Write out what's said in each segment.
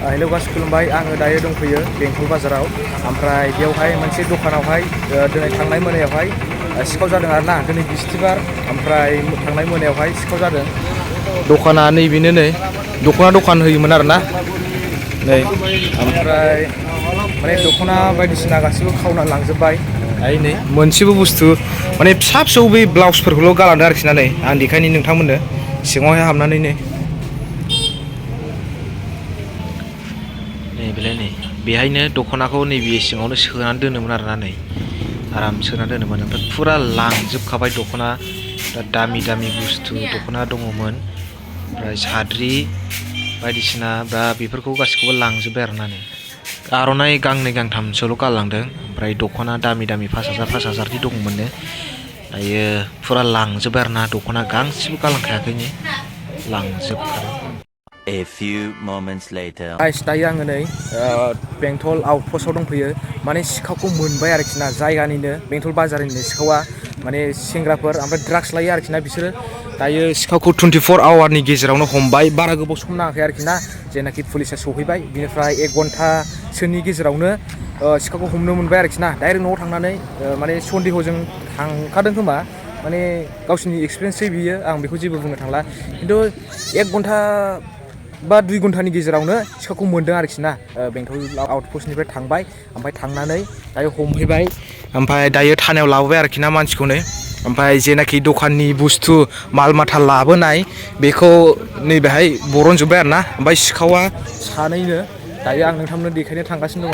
Hello गासिबो खुलुमबाय आङो दायो दंफैयो बेंटल बाजाराव ओमफ्राय बेयावहाय मोनसे दखानावहाय दिनै थांनाय मोनायावहाय सिखाव जादों आरोना दिनै बिस्थिबार ओमफ्राय थांनाय मोनायावहाय सिखाव जादों दखाना नैबेनो नै दख'ना दखान होयोमोन आरोना नै ओमफ्राय माने दख'ना बायदिसिना गासिबो खावना लांजोबबाय आइ नै मोनसेबो बुस्थु माने फिसा फिसौ बे ब्लाउसफोरखौल' गालांदों आरोखि ना नै आं देखायनि नोंथांमोननो सिङावहाय हाबनानै नै बेलाय नै बेहायनो दख'नाखौ नैबे सिङावनो सोनानै दोनोमोन आरोना नै आराम सोनानै दोनोमोन ओमफ्राय फुरा लांजोबखाबाय दख'ना दामि दामि बुस्थु दख'ना दङमोन ओमफ्राय साद्रि बायदिसिना दा बेफोरखौ गासिखौबो लांजोबबाय आरोना नै आर'नाइ गांनै गांथामसोल' गालांदों ओमफ्राय दख'ना दामि दामि 5,000 दङमोननो दायो फुरा लांजोबबाय आरोना दख'ना गांसेबो गालांखायाखैनो लांजोबखाबाय। A few moments later. दायो आङो नै बेंटल आउटपस्टआव दंफैयो माने सिखावखौ मोनबाय आरोखि ना जायगानिनो बेंटल बाजारनिनो सिखावा माने सेंग्राफोर ओमफ्राय ड्राग्स लायो आरोखि ना बिसोरो दायो सिखावखौ 24 आवारनि गेजेरावनो हमबाय बारा गोबाव सम नाङाखै आरोखि ना जेनाखि पुलिसा सफैबाय बिनिफ्राय 1 घन्टासोनि गेजेरावनो सिखावखौ हमनो मोनबाय आरोखि ना डाइरेक्ट न'आव थांनानै माने सन्देहजों थांखादों खोमा माने गावसिनि एक्सपिरियेन्सै बियो आं बेखौ जेबो बुंनो थांला खिन्थु 1 घन्टा बा 2 घन्टानि गेजेरावनो सिखावखौ मोनदों आरोखि ना बेंटल आउटपस्टनिफ्राय थांबाय ओमफ्राय थांनानै दायो हमहैबाय ओमफ्राय दायो थानायाव लाबोबाय आरोखि ना मानसिखौनो ओमफ्राय जेनाखि दखाननि बुस्थु माल माथा लाबोनाय बेखौ नैबेहाय बरनजोब्बाय आरोना ओमफ्राय सिखावा सानैनो दायो आं नोंथांमोननो देखायनो थांगासिनो दङ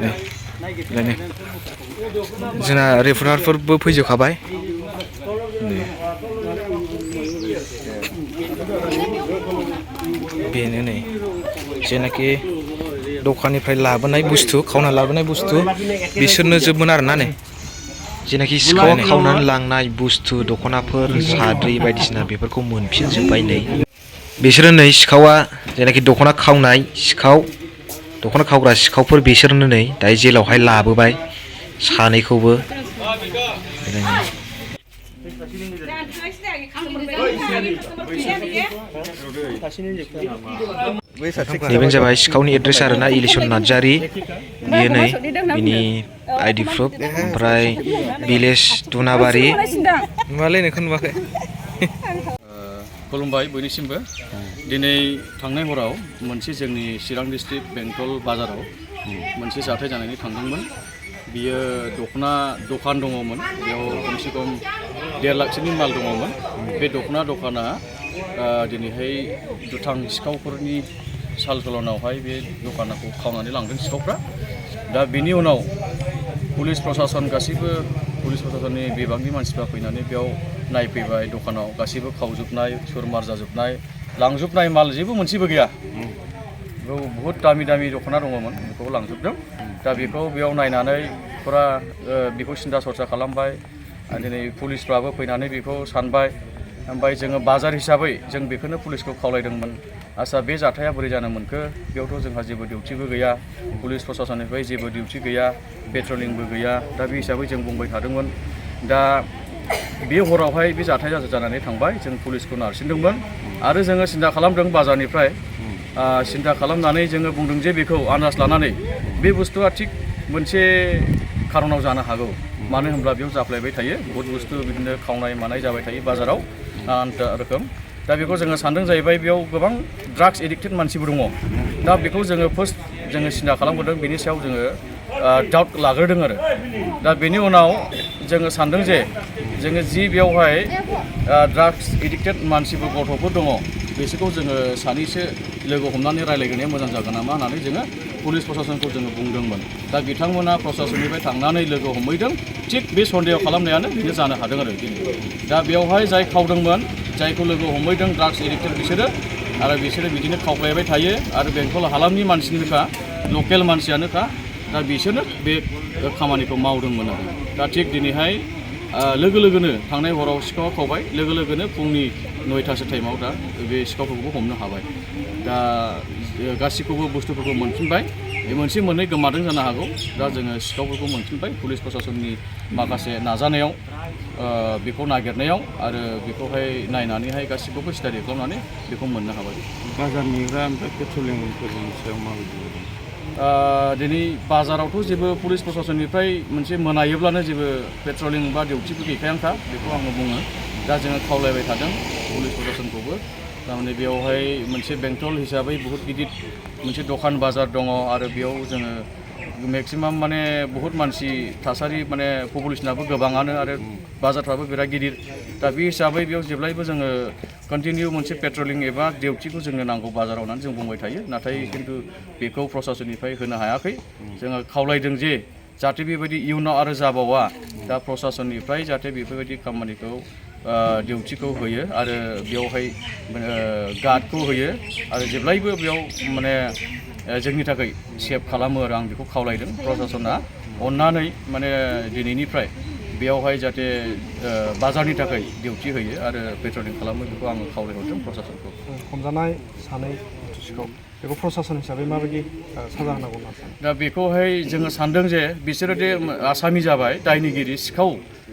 नै जोंना रिपर्टारफोरबो फैजोबखाबाय बेनो नै जेनाखि दखाननिफ्राय लाबोनाय बुस्थु खावना लाबोनाय बुस्थु बिसोरनो जोबमोन आरोना नै जेनाखि सिखावा खावनानै लांनाय बुस्थु दख'नाफोर साद्रि बायदिसिना बेफोरखौ मोनफिनजोब्बाय नै बिसोरो नै सिखावा जेनाखि दख'ना खावनाय सिखाव दख'ना खावग्रा सिखावफोर बिसोरनो नै दायो जेलावहाय लाबोबाय सानैखौबो बेनो जाबाय सिखावनि एड्रेस आरोना इलिसन नार्जारि बियो नै बिनि आइडि प्रुफ ओमफ्राय भिलेज दुनाबारि नुवालै नोंखौ नुवाखै खुलुमबाय बयनिसिमबो दिनै थांनाय हराव मोनसे जोंनि चिरां डिस्ट्रिक्ट बेंटल बाजाराव मोनसे जाथाय जानानै थांदोंमोन बियो दख'ना दखान दङमोन बेयाव खमसे खम 1.5 लाखसोनि माल दङमोन बे दख'ना दखाना दिनैहाय दुथां सिखावफोरनि साल चलनावहाय बे दखानखौ खावनानै लांदों सिखावफ्रा दा बेनि उनाव पुलिस प्रशासन गासैबो पुलिस प्रशासननि बिबांनि मानसिफ्रा फैनानै बेयाव नायफैबाय दखानाव गासैबो खावजोबनाय सुरमार जाजोबनाय लांजोबनाय माल जेबो मोनसेबो गैया बेयाव बहुद दामि दामि दख'ना दङमोन बेखौ लांजोबदों दा बेखौ बेयाव नायनानै फुरा बेखौ सिन्था सरसा खालामबाय दिनै पुलिसफ्राबो फैनानै बेखौ सानबाय ओमफ्राय जोङो बाजार हिसाबै जों बेखौनो पुलिसखौ खावलायदोंमोन आच्चा बे जाथाया बोरै जानो मोनखो बेयावथ' जोंहा जेबो डिउटिबो गैया पुलिस प्रशासननिफ्राय जेबो डिउटि गैया पेट्रलिंबो गैया दा बे हिसाबै जों बुंबाय थादोंमोन दा बे हरावहाय बे जाथाया जानानै थांबाय जों पुलिसखौ नारसिनदोंमोन आरो जोङो सिन्था खालामदों बाजारनिफ्राय सिन्था खालामनानै जोङो बुंदों जे बेखौ आन्दाज लानानै बे बुस्थुआ थिग मोनसे खारनाव जानो हागौ मानो होनब्ला बेयाव जाफ्लायबाय थायो बहुद बुस्थु बिदिनो खावनाय मानाय जाबाय थायो बाजाराव नानानथा रोखोम दा बेखौ जोङो सानदों जाहैबाय बेयाव गोबां ड्राग्स एडिक्टेड मानसिबो दङ दा बेखौ जोङो फार्स्ट जोङो सिन्था खालामग्रोदों बेनि सायाव जोङो डाउट लाग्रोदों आरो दा बेनि उनाव जोङो सानदों जे जोङो जि बेयावहाय ड्राग्स एडिक्टेड मानसिफोर गथ'फोर दङ बिसोरखौ जोङो सानैसो लोगो हमनानै रायज्लायग्रोनाया मोजां जागोन नामा होननानै जोङो पुलिस प्रशासनखौ जोङो बुंदोंमोन दा बिथांमोना प्रशासननिफ्राय थांनानै लोगो हमहैदों थिग बे सन्देह खालामनायानो बेनो जानो हादों आरो दा बेवहाय जाय खावदोंमोन जायखौ लोगो हमहैदों ड्राग्स एडिक्टेड बिसोरो बिदिनो खावख्लायबाय थायो आरो बेंटल हालामनि मानसिनिखा लकेल मानसियानोखा दा बिसोरनो बे खामानिखौ मावदोंमोन आरो दा थिग दिनैहाय लोगो लोगोनो थांनाय हराव सिखाव खावबाय लोगो लोगोनो फुंनि 9टासो टाइमाव दा बे सिखावफोरखौबो हमनो हाबाय दा गासिखौबो बुस्थुफोरखौ मोनफिनबाय मोनसे मोननै गोमादों जानो हागौ दा जोङो सिखावफोरखौ मोनफिनबाय पुलिस प्रशासननि माखासे नाजानायाव बेखौ नागिरनायाव आरो बेखौहाय नायनानैहाय गासिखौबो स्टाडि खालामनानै बेखौ मोननो हाबाय। बाजारनिफ्राय ओमफ्राय पेट्रलिंफोरनि सायाव माबायदि जादों? दिनै बाजारावथ' जेबो पुलिस प्रशासननिफ्राय मोनसे मोनायोब्लानो जेबो पेट्रलिं बा डिउटिबो गैखायानोखा बेखौ आङो बुङो। दा जोङो खावलायबाय थादों पुलिस प्रशासनखौबो थारमाने बेयावहाय मोनसे बेंटल हिसाबै बहुत गिदिर मोनसे दखान बाजार दङ आरो बेयाव जोङो मेक्सिमाम माने बहुत मानसि थासारि माने पपुलेसनाबो गोबाङानो आरो बाजारफ्राबो बिराद गिदिर दा बे हिसाबै बेयाव जेब्लायबो जोङो कन्टिनिउ मोनसे पेट्रलिं एबा डिउटिखौ जोंनो नांगौ बाजाराव होननानै जों बुंबाय थायो नाथाय खिन्थु बेखौ प्रशासननिफ्राय होनो हायाखै। जोङो खावलायदों जे जाहाथे बेबायदि इयुनाव आरो जाबावा दा प्रशासननिफ्राय जाहाथे बेफोरबायदि खामानिखौ डिउटिखौ होयो आरो बेयावहाय गार्डखौ होयो आरो जेब्लायबो बेयाव माने जोंनि थाखाय सेफ खालामो आरो आं बेखौ खावलायदों प्रशासना अननानै माने दिनैनिफ्राय बेयावहाय जाहाथे बाजारनि थाखाय डिउटि होयो आरो पेट्रलिं खालामो बेखौ आङो खावलायहरदों प्रशासनखौ। हमजानाय सानै सिखाव बेखौ प्रशासन हिसाबै माबायदि साजा होनांगौ होनना सानो? दा बेखौहाय जोङो सानदों जे बिसोरो दे आसामि जाबाय दायनिगिरि सिखाव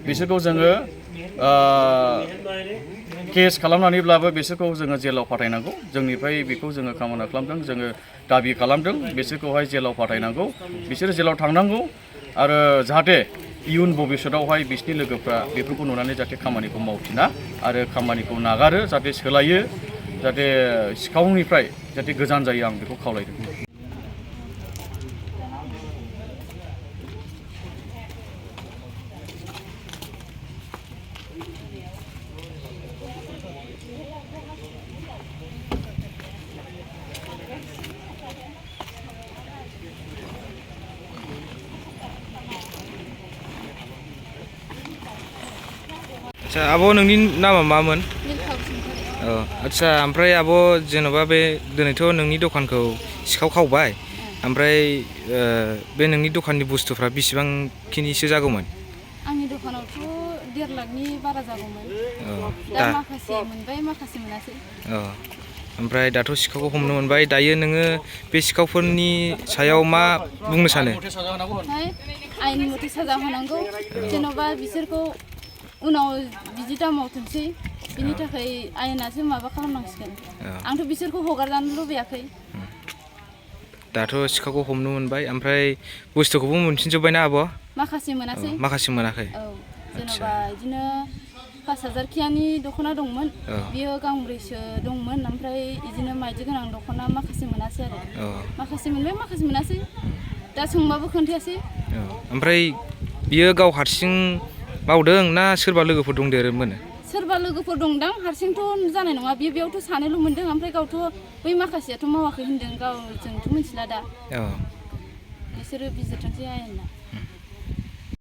बिसोरखौ जोङो केस खालामनानैब्लाबो बिसोरखौ जोङो जेलाव फाथायनांगौ। जोंनिफ्राय बेखौ जोङो कामना खालामदों जोङो दाबि खालामदों बिसोरखौहाय जेलाव फाथायनांगौ बिसोरो जेलाव थांनांगौ आरो जाहाथे इयुन भबिष्यतआवहाय बिसोरनि लोगोफ्रा बेफोरखौ नुनानै जाहाथे खामानिखौ मावफिना आरो खामानिखौ नागारो जाहाथे सोलायो जाहाथे सिखावनिफ्राय जाहाथे गोजान जायो आं बेखौ खावलायदों। आच्छा आब' नोंनि नामा मामोन? आच्छा ओमफ्राय आब' जेन'बा बे दिनैथ' नोंनि दखानखौ सिखाव खावबाय ओमफ्राय बे नोंनि दखाननि बुस्थुफ्रा बेसेबांखिनिसो जागौमोन? आंनि दखानावथ' 1.5 लाखनि बारा जागौमोन। दा माखासे मोनबाय माखासे मोनासै। ओमफ्राय दाथ' सिखावखौ हमनो मोनबाय दायो नोङो बे सिखावफोरनि सायाव मा बुंनो सानो? आयेन मथे साजा होनांगौ जेन'बा बिसोरखौ उनाव बिदि दा मावथोंसै बिनि थाखाय आयेनासो माबा खालामनांसिगोन। आंथ' बिसोरखौ हगारजानो लुबैयाखै। दाथ' सिखावखौ हमनो मोनबाय ओमफ्राय बुस्थुखौबो मोनफिनजोब्बायना आब'? माखासे मोनासै। माखासे मोनाखै? औ जेन'बा बिदिनो 5,000 खियानि दख'ना दंमोन बियो गांब्रैसो दंमोन ओमफ्राय बिदिनो माइदि गोनां दख'ना माखासे मोनासै आरो माखासे मोनबाय माखासे मोनासै दा सोंबाबो खोन्थायासै। ओमफ्राय बियो गाव हारसिं मावदों ना सोरबा लोगोफोर दंदेरोमोन? सोरबा लोगोफोर दंदां हारसिंथ' जानाय नङा बेयावथ' सानैल' मोनदों ओमफ्राय गावथ' बै माखासेयाथ' मावाखै होनदों गाव जोंथ' मिथिला दा बिसोरो बिजिरथोंसै आयेना।